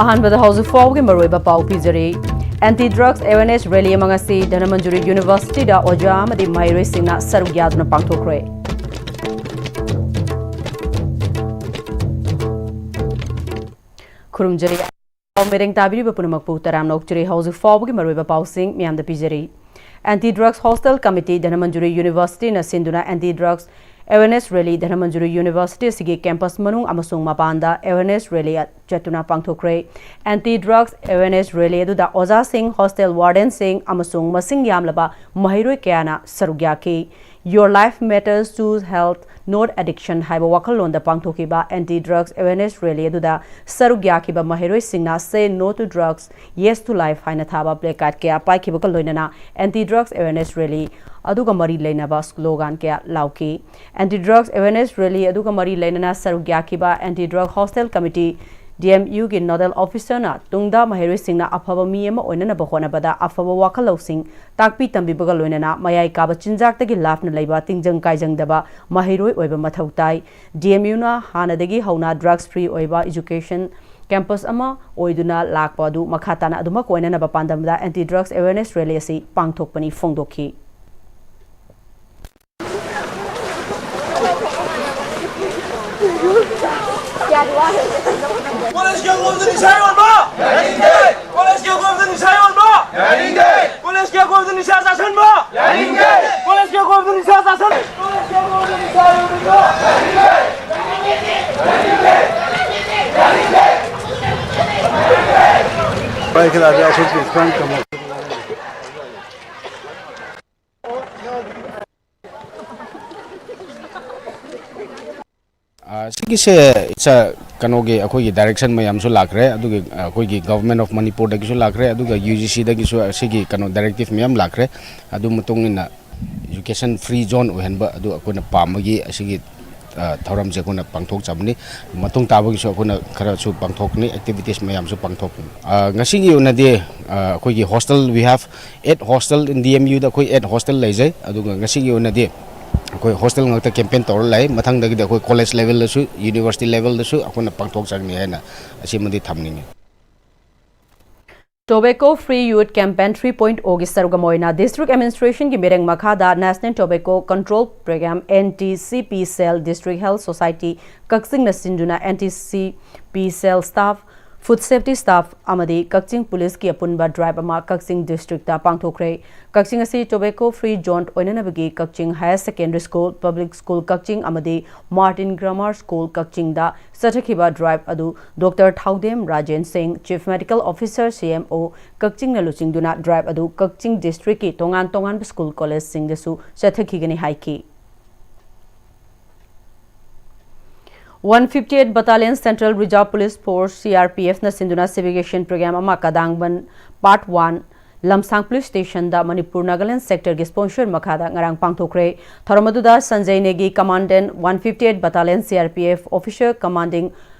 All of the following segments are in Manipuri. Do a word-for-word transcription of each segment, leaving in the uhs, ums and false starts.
ꯑꯍꯥꯟꯕꯗ ꯍꯧꯖꯤꯛ ꯐꯥꯎꯕꯒꯤ ꯃꯔꯨꯑꯣꯏꯕ ꯄꯥꯎ ꯄꯤꯖꯔꯤ꯫ Anti Drugs Awareness Rally ꯑꯃ ꯉꯁꯤ ꯙꯅꯃꯟꯖꯨꯔꯤ ꯌꯨꯅꯤꯚꯔꯁꯤꯇꯤꯗ ꯑꯣꯖꯥ ꯑꯃꯗꯤ ꯃꯍꯩꯔꯣꯏꯁꯤꯡꯅ ꯁꯔꯨꯛ ꯌꯥꯗꯨꯅ ꯄꯥꯡꯊꯣꯛꯈ꯭ꯔꯦ꯫ ꯈꯨꯔꯨꯝꯖꯔꯤ꯫ ꯄꯥꯎ ꯃꯦꯔꯦꯡ ꯇꯥꯕꯤꯔꯤꯕ ꯄꯨꯝꯅꯃꯛꯄꯨ ꯇꯔꯥꯝꯅ ꯑꯣꯛꯆꯔꯤ꯫ ꯍꯧꯖꯤꯛ ꯐꯥꯎꯕꯒꯤ ꯃꯔꯨꯑꯣꯏꯕ ꯄꯥꯎꯁꯤꯡ ꯃꯌꯥꯝꯗ ꯄꯤꯖꯔꯤ꯫ Anti Drugs Hostel Committee, Dhanamanjuri ꯌꯨꯅꯤꯚꯔꯁꯤꯇꯤꯅ ꯁꯤꯟꯗꯨꯅ Anti Drugs Awareness Rally Dhanamanjuri university ꯑꯁꯤꯒꯤ campus ꯃꯅꯨꯡ ꯑꯃꯁꯨꯡ ꯃꯄꯥꯟꯗ awareness rally ꯆꯠꯇꯨꯅ ꯄꯥꯡꯊꯣꯛꯈ꯭ꯔꯦ꯫ Anti Drugs Awareness Rally ꯑꯗꯨꯗ ꯑꯣꯖꯥꯁꯤꯡ, hostel wardenꯁꯤꯡ ꯑꯃꯁꯨꯡ ꯃꯁꯤꯡ ꯌꯥꯝꯂꯕ ꯃꯍꯩꯔꯣꯏ ꯀꯌꯥꯅ ꯁꯔꯨꯛ ꯌꯥꯈꯤ꯫ Your life matters, choose health, not addiction ꯍꯥꯏꯕ ꯋꯥꯈꯜꯂꯣꯟꯗ ꯄꯥꯡꯊꯣꯛꯈꯤꯕ Anti Drugs Awareness Rally ꯑꯗꯨꯗ ꯁꯔꯨꯛ ꯌꯥꯈꯤꯕ ꯃꯍꯩꯔꯣꯏꯁꯤꯡꯅ Say No to Drugs, Yes to Life ꯍꯥꯏꯅ ꯊꯥꯕ placard ꯀꯌꯥ ꯄꯥꯏꯈꯤꯕꯒ ꯂꯣꯏꯅꯅ Anti Drugs Awareness Rally ꯑꯗꯨꯒ ꯃꯔꯤ ꯂꯩꯅꯕ slogan ꯀꯌꯥ ꯂꯥꯎꯈꯤ꯫ Anti Drugs Awareness Rally ꯑꯗꯨꯒ ꯃꯔꯤ ꯂꯩꯅꯅ ꯁꯔꯨꯛ ꯌꯥꯈꯤꯕ Anti Drug Hostel Committee, D M U ꯒꯤ nodal officerꯅ ꯇꯨꯡꯗ ꯃꯍꯩꯔꯣꯏꯁꯤꯡꯅ ꯑꯐꯕ ꯃꯤ ꯑꯃ ꯑꯣꯏꯅꯅꯕ ꯍꯣꯠꯅꯕꯗ ꯑꯐꯕ ꯋꯥꯈꯜ ꯂꯧꯁꯤꯡ ꯇꯥꯛꯄꯤ ꯇꯝꯕꯤꯕꯒ ꯂꯣꯏꯅꯅ ꯃꯌꯥꯏ ꯀꯥꯕ ꯆꯤꯟꯖꯥꯛꯇꯒꯤ ꯂꯥꯞꯅ ꯂꯩꯕ, ꯇꯤꯡꯖꯪ ꯀꯥꯏꯖꯪꯗꯕ ꯃꯍꯩꯔꯣꯏ ꯑꯣꯏꯕ ꯃꯊꯧ ꯇꯥꯏ꯫ D M U ꯅ ꯍꯥꯟꯅꯗꯒꯤ ꯍꯧꯅ drugs free ꯑꯣꯏꯕ education campus ꯑꯃ ꯑꯣꯏꯗꯨꯅ ꯂꯥꯛꯄ ꯑꯗꯨ ꯃꯈꯥ ꯇꯥꯅ ꯑꯗꯨꯃꯛ ꯑꯣꯏꯅꯅꯕ ꯄꯥꯟꯗꯝꯗ Anti Drugs Awareness Rally ꯑꯁꯤ ꯄꯥꯡꯊꯣꯛꯄꯅꯤ ꯐꯣꯡꯗꯣꯛꯈꯤ꯫ ꯀꯣꯂꯦꯖꯀꯤ ꯑꯀꯣꯏꯕꯗ ꯅꯤꯁꯥ ꯌꯣꯟꯕ! ꯌꯥꯅꯤꯡꯗꯦ! ꯀꯣꯂꯦꯖꯀꯤ ꯑꯀꯣꯏꯕꯗ ꯅꯤꯁꯥ ꯌꯣꯟꯕ! ꯌꯥꯅꯤꯡꯗꯦ! ꯀꯣꯂꯦꯖꯀꯤ ꯑꯀꯣꯏꯕꯗ ꯅꯤꯁꯥ ꯆꯥꯁꯟꯕ! ꯌꯥꯅꯤꯡꯗꯦ! ꯀꯣꯂꯦꯖꯀꯤ ꯑꯀꯣꯏꯕꯗ ꯅꯤꯁꯥ ꯆꯥꯁꯟ-, ꯀꯣꯂꯦꯖꯀꯤ ꯑꯀꯣꯏꯕꯗ ꯅꯤꯁꯥ ꯌꯣꯟꯕ! ꯌꯥꯅꯤꯡꯗꯦ! ꯌꯥꯅꯤꯡꯗꯦ! ꯌꯥꯅꯤꯡꯗꯦ! ꯌꯥꯅꯤꯡꯗꯦ! ꯄꯥꯏꯈꯠꯂꯛꯑꯗꯤ ꯑꯩꯈꯣꯏ ꯄ꯭ꯔꯤꯟꯁꯤꯄꯥꯜ ꯀꯝꯃꯣ꯫ ꯑ, ꯁꯤꯒꯤꯁꯦ, it's a, ꯀꯩꯅꯣꯒꯤ, ꯑꯩꯈꯣꯏꯒꯤ direction ꯃꯌꯥꯝꯁꯨ ꯂꯥꯛꯈ꯭ꯔꯦ, ꯑꯗꯨꯒꯤ, ꯑ, ꯑꯩꯈꯣꯏꯒꯤ Government of ꯃꯅꯤꯄꯨꯔꯗꯒꯤꯁꯨ ꯂꯥꯛꯈ꯭ꯔꯦ, ꯑꯗꯨꯒ U G C ꯗꯒꯤꯁꯨ ꯑꯁꯤꯒꯤ ꯀꯩꯅꯣ directive ꯃꯌꯥꯝ ꯂꯥꯛꯈ꯭ꯔꯦ꯫ ꯑꯗꯨ ꯃꯇꯨꯡ ꯏꯟꯅ education free zone ꯑꯣꯏꯍꯟꯕ ꯑꯗꯨ ꯑꯩꯈꯣꯏꯅ ꯄꯥꯝꯕꯒꯤ ꯑꯁꯤꯒꯤ, ꯑ, ꯊꯧꯔꯝꯁꯦ ꯑꯩꯈꯣꯏꯅ ꯄꯥꯡꯊꯣꯛꯆꯕꯅꯤ꯫ ꯃꯇꯨꯡ ꯇꯥꯕꯒꯤꯁꯨ ꯑꯩꯈꯣꯏꯅ ꯈꯔꯁꯨ ꯄꯥꯡꯊꯣꯛꯀꯅꯤ, activities ꯃꯌꯥꯝꯁꯨ ꯄꯥꯡꯊꯣꯛꯀꯅꯤ꯫ ꯑ, ꯉꯁꯤꯒꯤ ꯑꯣꯏꯅꯗꯤ, ꯑ, ꯑꯩꯈꯣꯏꯒꯤ hostel, we have eight hostel in D M U ꯗ ꯑꯩꯈꯣꯏ eight hostel ꯂꯩꯖꯩ꯫ ꯑꯗꯨꯒ ꯉꯁꯤꯒꯤ ꯑꯣꯏꯅꯗꯤ ꯑꯩꯈꯣꯏ hostel ꯉꯥꯛꯇ campaign ꯇꯧꯔ ꯂꯩ꯫ ꯃꯊꯪꯗꯒꯤꯗꯤ ꯑꯩꯈꯣꯏ college level ꯗꯁꯨ, university level ꯗꯁꯨ ꯑꯩꯈꯣꯏꯅ ꯄꯥꯡꯊꯣꯛꯆꯒꯅꯤ ꯍꯥꯏꯅ ꯑꯁꯤꯃꯗꯤ ꯊꯝꯅꯤꯡꯉꯤ꯫ Tobacco Free Youth Campaign three point oh ꯒꯤ ꯁꯔꯨꯛ ꯑꯃ ꯑꯣꯏꯅ District Administration ꯒꯤ ꯃꯤꯠꯌꯦꯡ ꯃꯈꯥꯗ National Tobacco Control Program, N T C P Cell, District Health Society ꯀꯛꯆꯤꯡꯅ ꯁꯤꯟꯗꯨꯅ N T C P Cell staff, Food Safety staff ꯑꯃꯗꯤ ꯀꯛꯆꯤꯡ Police ꯀꯤ ꯑꯄꯨꯟꯕ drive ꯑꯃ ꯀꯛꯆꯤꯡ district ꯇ ꯄꯥꯡꯊꯣꯛꯈ꯭ꯔꯦ꯫ ꯀꯛꯆꯤꯡ ꯑꯁꯤ Tobacco Free Zone ꯑꯣꯏꯅꯅꯕꯒꯤ ꯀꯛꯆꯤꯡ Higher Secondary School, Public School ꯀꯛꯆꯤꯡ ꯑꯃꯗꯤ Martin Grammar School ꯀꯛꯆꯤꯡꯗ ꯆꯠꯊꯈꯤꯕ drive ꯑꯗꯨ Doctor ꯊꯥꯎꯗꯦꯝ ꯔꯥꯖꯦꯟ ꯁꯤꯡ, Chief Medical Officer, C M O, ꯀꯛꯆꯤꯡꯅ ꯂꯨꯆꯤꯡꯗꯨꯅ drive ꯑꯗꯨ ꯀꯛꯆꯤꯡ district ꯀꯤ ꯇꯣꯉꯥꯟ ꯇꯣꯉꯥꯟꯕ school college ꯁꯤꯡꯗꯁꯨ ꯆꯠꯊꯈꯤꯒꯅꯤ ꯍꯥꯏꯈꯤ꯫ One fifty-eight Battalion Central Reserve Police Force, C R P F ꯅ ꯁꯤꯟꯗꯨꯅ civic action program ꯑꯃ ꯀꯗꯥꯡꯕꯟ Part one, ꯂꯝꯁꯥꯡ Police Station ꯗ ꯃꯅꯤꯄꯨꯔ ꯅꯥꯒꯥꯂꯦꯟ sector ꯒꯤ sponsor ꯃꯈꯥꯗ ꯉꯔꯥꯡ ꯄꯥꯡꯊꯣꯛꯈ꯭ꯔꯦ꯫ ꯊꯧꯔꯝ ꯑꯗꯨꯗ Sanjay ꯅꯦꯒꯤ, Commandant, one fifty-eight Battalion C R P F, Officer Commanding,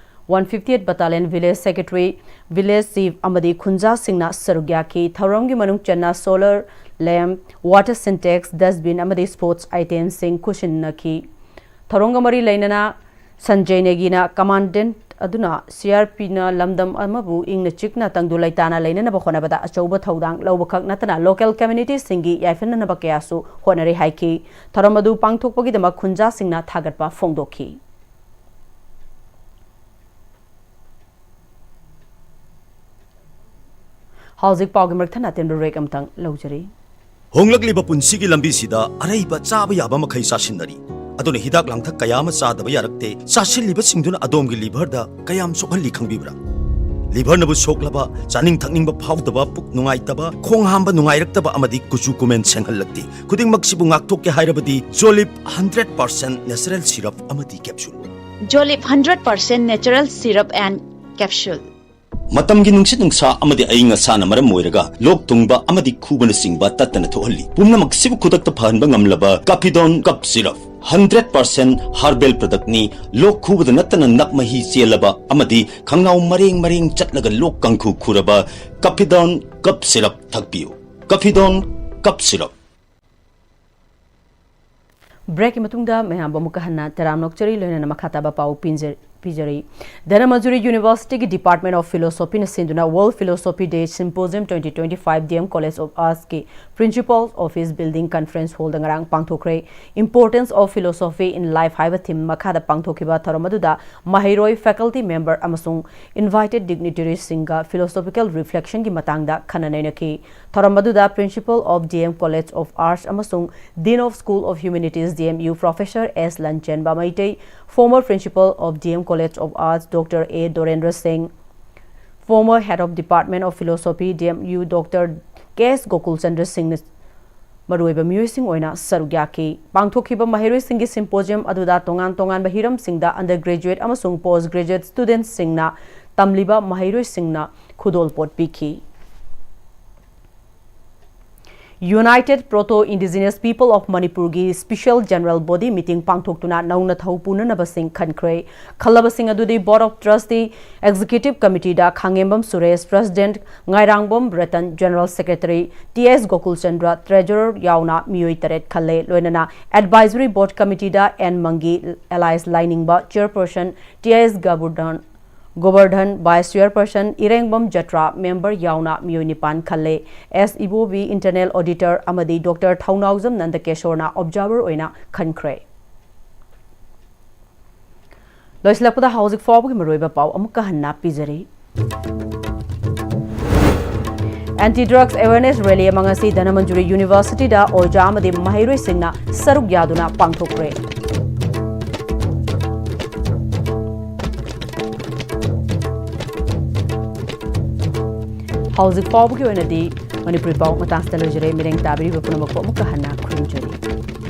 one fifty-eight Battalion Village Secretary, Village Chief ꯑꯃꯗꯤ ꯈꯨꯟꯖꯥꯁꯤꯡꯅ ꯁꯔꯨꯛ ꯌꯥꯈꯤ꯫ ꯊꯧꯔꯝꯒꯤ ꯃꯅꯨꯡ ꯆꯟꯅ solar lamp, water sintex, dustbin ꯑꯃꯗꯤ sports item ꯁꯤꯡ ꯈꯨꯠꯁꯤꯟꯅꯈꯤ꯫ ꯊꯧꯔꯝꯒ ꯃꯔꯤ ꯂꯩꯅꯅ ꯁꯟꯖꯌ ꯅꯦꯒꯤꯅ Commandant ꯑꯗꯨꯅ C R P ꯅ ꯂꯝꯗꯝ ꯑꯃꯕꯨ ꯏꯪꯅ ꯆꯤꯛꯅ ꯇꯪꯗꯨ ꯂꯩꯇꯥꯅ ꯂꯩꯅꯅꯕ ꯍꯣꯠꯅꯕꯗ ꯑꯆꯧꯕ ꯊꯧꯗꯥꯡ ꯂꯧꯕꯈꯛ ꯅꯠꯇꯅ local community ꯁꯤꯡꯒꯤ ꯌꯥꯏꯐꯅꯅꯕ ꯀꯌꯥꯁꯨ ꯍꯣꯠꯅꯔꯤ ꯍꯥꯏꯈꯤ꯫ ꯊꯧꯔꯝ ꯑꯗꯨ ꯄꯥꯡꯊꯣꯛꯄꯒꯤꯗꯃꯛ ꯈꯨꯟꯖꯥꯁꯤꯡꯅ ꯊꯥꯒꯠꯄ ꯐꯣꯡꯗꯣꯛꯈꯤ꯫ ꯍꯧꯖꯤꯛ ꯄꯥꯎꯒꯤ ꯃꯔꯛ ꯊꯠꯅ ꯑꯇꯦꯟꯕ break ꯑꯃꯇꯪ ꯂꯧꯖꯔꯤ꯫ ꯍꯣꯡꯂꯛꯂꯤꯕ ꯄꯨꯟꯁꯤꯒꯤ ꯂꯝꯕꯤꯁꯤꯗ ꯑꯔꯩꯕ ꯆꯥꯕ ꯌꯥꯕ ꯃꯈꯩ ꯆꯥꯁꯤꯟꯅꯔꯤ꯫ ꯑꯗꯨꯅ ꯍꯤꯗꯥꯛ ꯂꯥꯡꯊꯛ ꯀꯌꯥ ꯑꯃ ꯆꯥꯗꯕ ꯌꯥꯔꯛꯇꯦ꯫ ꯆꯥꯁꯤꯜꯂꯤꯕꯁꯤꯡꯗꯨꯅ ꯑꯗꯣꯝꯒꯤ liver ꯗ ꯀꯌꯥꯝ ꯁꯣꯛꯍꯜꯂꯤ ꯈꯪꯕꯤꯕ꯭ꯔꯥ? Liver ꯅꯕꯨ ꯁꯣꯛꯂꯕ, ꯆꯥꯅꯤꯡ ꯊꯛꯅꯤꯡꯕ ꯐꯥꯎꯗꯕ, ꯄꯨꯛ ꯅꯨꯡꯉꯥꯏꯇꯕ, ꯈꯣꯡ ꯍꯥꯝꯕ ꯅꯨꯡꯉꯥꯏꯔꯛꯇꯕ ꯑꯃꯗꯤ ꯀꯨꯆꯨ ꯀꯨꯃꯦꯟ ꯁꯦꯡꯍꯜꯂꯛꯇꯦ꯫ ꯈꯨꯗꯤꯡꯃꯛꯁꯤꯕꯨ ꯉꯥꯛꯊꯣꯛꯀꯦ ꯍꯥꯏꯔꯕꯗꯤ Jolib hundred percent natural syrup ꯑꯃꯗꯤ capsule꯫ Jolib hundred percent natural syrup and capsule꯫ ꯃꯇꯝꯒꯤ ꯅꯨꯡꯁꯤꯠ ꯅꯨꯡꯁꯥ ꯑꯃꯗꯤ ꯑꯏꯪ ꯑꯁꯥꯅ ꯃꯔꯝ ꯑꯣꯏꯔꯒ ꯂꯣꯛ ꯊꯨꯡꯕ ꯑꯃꯗꯤ ꯈꯨꯕꯅꯆꯤꯡꯕ ꯇꯠꯇꯅ ꯊꯣꯛꯍꯜꯂꯤ꯫ ꯄꯨꯝꯅꯃꯛꯁꯤꯕꯨ ꯈꯨꯗꯛꯇ ꯐꯍꯟꯕ ꯉꯝꯂꯕ Capidon Cough Syrup, hundred percent herbal product ꯅꯤ꯫ ꯂꯣꯛ ꯈꯨꯕꯗ ꯅꯠꯇꯅ ꯅꯞ ꯃꯍꯤ ꯆꯦꯜꯂꯕ ꯑꯃꯗꯤ ꯈꯪꯅꯥꯎ ꯃꯔꯦꯡ ꯃꯔꯦꯡ ꯆꯠꯂꯒ ꯂꯣꯛ ꯀꯥꯡꯈꯨ ꯈꯨꯔꯕ Capidon Cough Syrup ꯊꯛꯄꯤꯌꯨ꯫ Capidon Cough Syrup꯫ Break ꯀꯤ ꯃꯇꯨꯡꯗ ꯃꯌꯥꯝꯕꯨ ꯑꯃꯨꯛꯀ ꯍꯟꯅ ꯇꯔꯥꯝꯅ ꯑꯣꯛꯆꯔꯤ, ꯂꯣꯏꯅꯅ ꯃꯈꯥ ꯇꯥꯕ ꯄꯥꯎ ꯄꯤꯟꯖ-, ꯄꯤꯖꯔꯤ꯫ ꯙꯅꯃꯟꯖꯨꯔꯤ ꯌꯨꯅꯤꯚꯔꯁꯤꯇꯤꯒꯤ Department of Philosophyꯅ ꯁꯤꯟꯗꯨꯅ World Philosophy Day Symposium twenty twenty-five D M College of Artsꯀꯤ Principal Office Building Conference Hallꯗ ꯉꯔꯥꯡ ꯄꯥꯡꯊꯣꯛꯈ꯭ꯔꯦ꯫ Importance of Philosophy in Life ꯍꯥꯏꯕ theme ꯃꯈꯥꯗ ꯄꯥꯡꯊꯣꯛꯈꯤꯕ ꯊꯧꯔꯝ ꯑꯗꯨꯗ ꯃꯍꯩꯔꯣꯏ, faculty member ꯑꯃꯁꯨꯡ invited dignitaries ꯁꯤꯡꯒ philosophical reflectionꯒꯤ ꯃꯇꯥꯡꯗ ꯈꯟꯅ ꯅꯩꯅꯈꯤ꯫ ꯊꯧꯔꯝ ꯑꯗꯨꯗ Principal of D M College of Arts ꯑꯃꯁꯨꯡ Dean of School of Humanities, D M U, Professor S ꯂꯟꯆꯦꯟꯕ Meitei, former Principal of D M College of Arts Doctor A ꯗꯣꯔꯦꯟꯗ꯭ꯔ ꯁꯤꯡ, former Head of Department of Philosophy, D M U, Doctor K S Gokul Chandra ꯁꯤꯡꯅ ꯃꯔꯨꯑꯣꯏꯕ ꯃꯤꯑꯣꯏꯁꯤꯡ ꯑꯣꯏꯅ ꯁꯔꯨꯛ ꯌꯥꯈꯤ꯫ ꯄꯥꯡꯊꯣꯛꯈꯤꯕ ꯃꯍꯩꯔꯣꯏꯁꯤꯡꯒꯤ symposium ꯑꯗꯨꯗ ꯇꯣꯉꯥꯟ ꯇꯣꯉꯥꯟꯕ ꯍꯤꯔꯝꯁꯤꯡꯗ undergraduate ꯑꯃꯁꯨꯡ post graduate studentsꯁꯤꯡꯅ ꯇꯝꯂꯤꯕ ꯃꯍꯩꯔꯣꯏꯁꯤꯡꯅ ꯈꯨꯗꯣꯜꯄꯣꯠ ꯄꯤꯈꯤ꯫ United Proto Indigenous People of Manipurꯒꯤ Special General Body Meeting ꯄꯥꯡꯊꯣꯛꯇꯨꯅ ꯅꯧꯅ ꯊꯧ ꯄꯨꯅꯅꯕꯁꯤꯡ ꯈꯟꯈ꯭ꯔꯦ꯫ ꯈꯜꯂꯕꯁꯤꯡ ꯑꯗꯨꯗꯤ Board of Trustee, Executive Committeeꯗ ꯈꯥꯉꯦꯝꯕꯝ Suresh, President, ꯉꯥꯏꯔꯥꯡꯕꯝ Ratan, General Secretary, T S ꯒꯣꯀꯨꯜꯆꯟꯗ꯭ꯔ, Treasurer ꯌꯥꯎꯅ ꯃꯤꯑꯣꯏ ꯇꯔꯦꯠ ꯈꯜꯂꯦ꯫ ꯂꯣꯏꯅꯅ Advisory Board Committeeꯗ N ꯃꯪꯒꯤ, alias ꯂꯥꯏꯅꯤꯡꯕ, Chairperson, T S ꯒꯕꯨꯔꯙꯟ, Govardhan, Vice Chairperson, ꯏꯔꯦꯡꯕꯝ ꯖꯇ꯭ꯔꯥ, member ꯌꯥꯎꯅ ꯃꯤꯑꯣꯏ ꯅꯤꯄꯥꯟ ꯈꯜꯂꯦ꯫ S ꯏꯕꯣꯕꯤ, Internal Auditor, ꯑꯃꯗꯤ Doctor ꯊꯧꯅꯥꯎꯖꯝ ꯅꯟꯗꯀꯦꯁꯣꯔꯅ observer ꯑꯣꯏꯅ ꯈꯟꯈ꯭ꯔꯦ꯫ ꯂꯣꯏꯁꯤꯜꯂꯛꯄꯗ ꯍꯧꯖꯤꯛ ꯐꯥꯎꯕꯒꯤ ꯃꯔꯨꯑꯣꯏꯕ ꯄꯥꯎ ꯑꯃꯨꯛꯀ ꯍꯟꯅ ꯄꯤꯖꯔꯤ꯫ Anti Drugs Awareness Rally ꯑꯃ ꯉꯁꯤ ꯙꯅꯃꯟꯖꯨꯔꯤ ꯌꯨꯅꯤꯚꯔꯁꯤꯇꯤꯗ ꯑꯣꯖꯥ ꯑꯃꯗꯤ ꯃꯍꯩꯔꯣꯏꯁꯤꯡꯅ ꯁꯔꯨꯛ ꯌꯥꯗꯨꯅ ꯄꯥꯡꯊꯣꯛꯈ꯭ꯔꯦ꯫ ꯍꯧꯖꯤꯛ ꯐꯥꯎꯕꯒꯤ ꯑꯣꯏꯅꯗꯤ ꯃꯅꯤꯄꯨꯔꯤ ꯄꯥꯎ ꯃꯇꯥꯡꯁꯤꯗ ꯂꯣꯏꯖꯔꯦ꯫ ꯃꯤꯠꯌꯦꯡ ꯇꯥꯕꯤꯔꯤꯕ ꯄꯨꯝꯅꯃꯛꯄꯨ ꯑꯃꯨꯛꯀ ꯍꯟꯅ ꯈꯨꯔꯨꯝꯖꯔꯤ꯫